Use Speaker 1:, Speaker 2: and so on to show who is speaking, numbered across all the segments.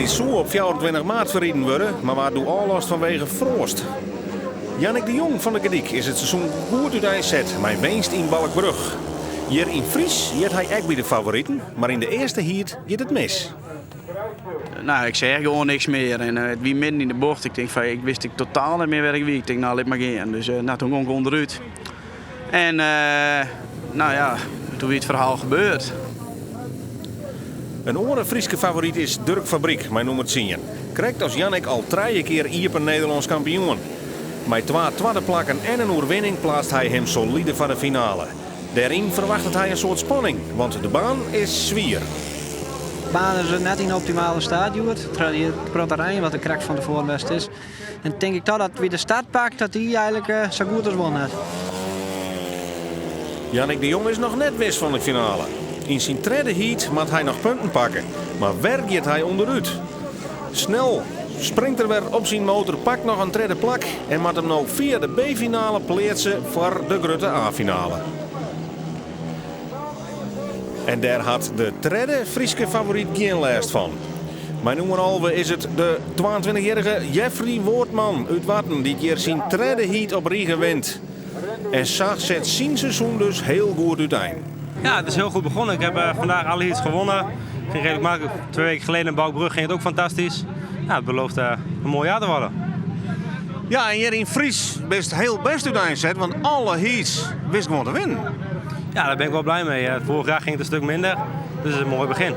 Speaker 1: soe op 24 maart ferriden wurde, mar waard doe ôflast fanwege froast. Jannick de Jong fan De Gerdyk is it seizoen goed úteinset mei winst yn Balkbrug. Hjir yn Fries heart hy ek by de favoriten, mar yn de earste heat giet it mis.
Speaker 2: No, ik seach gewoan niks mear en it wie midden yn de bocht. Ik tink fan, ik wist ik totaal net mear wêr ik wie. Ik tink, no lit mar gean. Dus no, toen gong ik ûnderút. En no ja, toen wie it ferhaal gebeurd.
Speaker 1: In oare Fryske favoryt is Durk Fabriek mei nûmer tsien. Krekt as Jannick al trije kear iepen Nederlânsk kampioen. Mei twa twadde plakken en in oerwinning pleatst hy him solide foar de finale. Dêryn ferwachtet hy in soad spanning, want de baan is swier.
Speaker 3: De baan is net yn optimale staat hjoed. Troch it protte rein wat der krekt fan tefoaren west is. En tink ik toch dat wie de start pakt dat dy eigenlik sa goed as won hat.
Speaker 1: Jannick de Jong is noch net wis fan de finale. Yn syn tredde heat moat hy noch punten pakke, mar wer giet hy ûnderút. Snel springt er wer op syn motor, pakt noch in tredde plak en moat him no fia de B-finale pleatse foar de grutte A-finale. En dêr hat de tredde Fryske favoryt gjin lêst fan. Mei nûmer 11 is it de 22-jierrige Jeffrey Woortman út Warten dy't hjir syn tredde heat op rige wint. En sa set syn seizoen dus heel goed útein.
Speaker 4: Ja, het is heel goed begonnen. Ik heb vandaag alle heats gewonnen. Ging redelijk makkelijk. 2 weken geleden in Balkbrug ging het ook fantastisch. Ja, het belooft een mooi jaar te worden.
Speaker 1: Ja, en hjir yn Fries bist heel best úteinset, want alle heats wist gewoan te winnen.
Speaker 4: Ja, daar ben ik wel blij mee. Vorig jaar ging het een stuk minder, dus het is een mooi begin.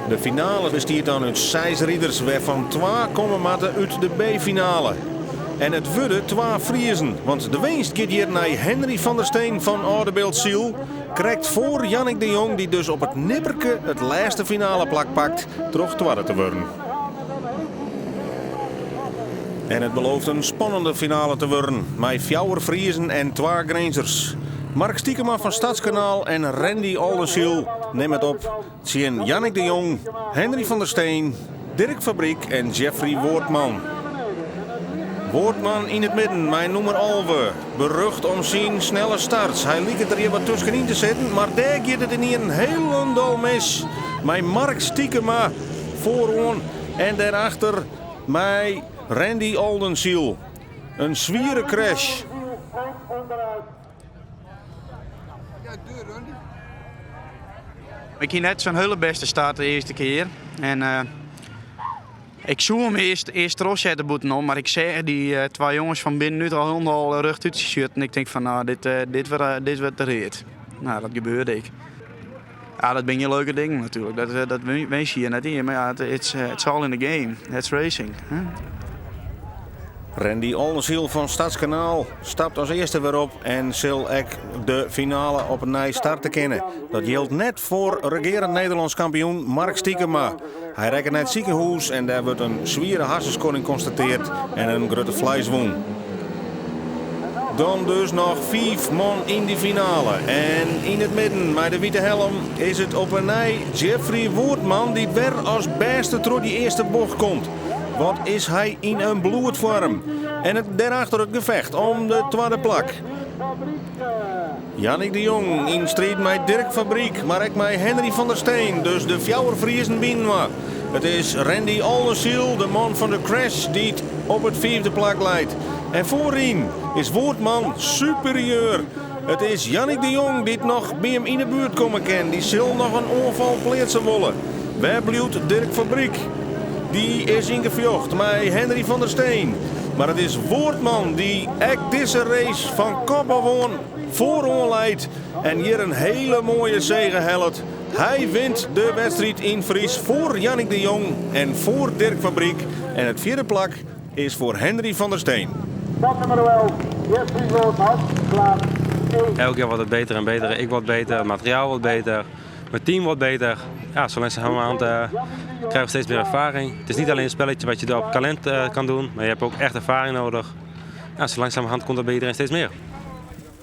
Speaker 1: De finale bestiet dan út seis riders, wêrfan twa komme moatte út de B-finale. En it wurde twa Friezen, want de winst giet hjir nei Henry van der Steen fan Aldebiltsyl, krekt foar Jannick de Jong, dy't dus op it nipperke it lêste finaleplak pakt troch twadde te wurden. En it belooft in spannende finale te wurden, mei fjouwer Friezen en twa Grinzers. Mark Stiekema fan Stadskanaal en Randy Oldenziel nimme it op tsjin Jannick de Jong, Henry van der Steen, Dirk Fabriek en Jeffrey Woortman. Woortman yn it midden mei nûmer 11, berucht om syn snelle starts. Hy liket der hjir wat tuskenyn te sitten, mar dêr giet it ynienen hielendal mis. Mei Mark Stiekema foaroan en dêrachter mei Randy Oldenziel. In swiere crash.
Speaker 2: Ik hie net sa'n hiele bêste start de earste kear. En ik soe him earst, earst trochsette bûtenom, mar ik seach dy twa jonges fan binnenút al hielendal rjochtút sjitten. Ik tink fan no, dit, dit, wurdt, dit wurdt de read. No, dat gebeurde ek. Ja, dat binne gjin leuke dingen natuerlik. Dat, dat winskje je net yn. Mar ja, it's all in the game. That's racing. Hè?
Speaker 1: Randy Oldenziel fan Stadskanaal stapt as earste wer op en sil ek de finale op 'e nij starte kinne. Dat jildt net foar regearend Nederlânsk kampioen Mark Stiekema. Hy rekke nei it sikehûs en dêr wurdt in swiere harsenskodding konstateard en in grutte fleiswûn. Dan dus noch fiif man yn dy finale. En yn it midden mei de wite helm is it op 'e nij Jeffrey Woortman dy't wer as bêste troch dy earste bocht komt. Wat is hy yn in bloedfoarm. En it dêrachter it gefecht om de twadde plak. Jannick de Jong yn striid mei Dirk Fabriek, mar ek mei Henry van der Steen, dus de fjouwer Friezen byinoar. It is Randy Oldenziel, de man fan de crash, dy't op it fiifde plak leit. En foaryn is Woortman superieur. It is Jannick de Jong dy't noch by him yn 'e buert komme kin. Dy sil noch in oanfal pleatse wolle. Wêr bliuwt Dirk Fabriek? Dy is yn gefjocht mei Henry van der Steen. Mar it is Woortman dy't ek dizze race fan kop af oan foaroan leit en hjir in hele moaie sege hellet. Hy wint de wedstriid yn Fries foar Jannick de Jong en foar Dirk Fabriek. En it fjirde plak is foar Henry van der Steen.
Speaker 5: Start nummer 11, Jeffrey Woortman, plaats 1.
Speaker 4: Elk jaar wordt het beter en beter. Ik word beter, het materiaal wordt beter, mijn team wordt beter. Ja, zo langzamerhand krijgen we steeds meer ervaring. Het is niet alleen een spelletje wat je op talent kan doen, maar je hebt ook echt ervaring nodig. Ja, zo langzamerhand komt dat bij iedereen steeds meer.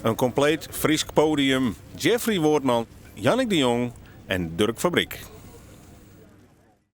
Speaker 1: In kompleet Frysk podium. Jeffrey Woortman, Jannick de Jong en Dirk Fabriek.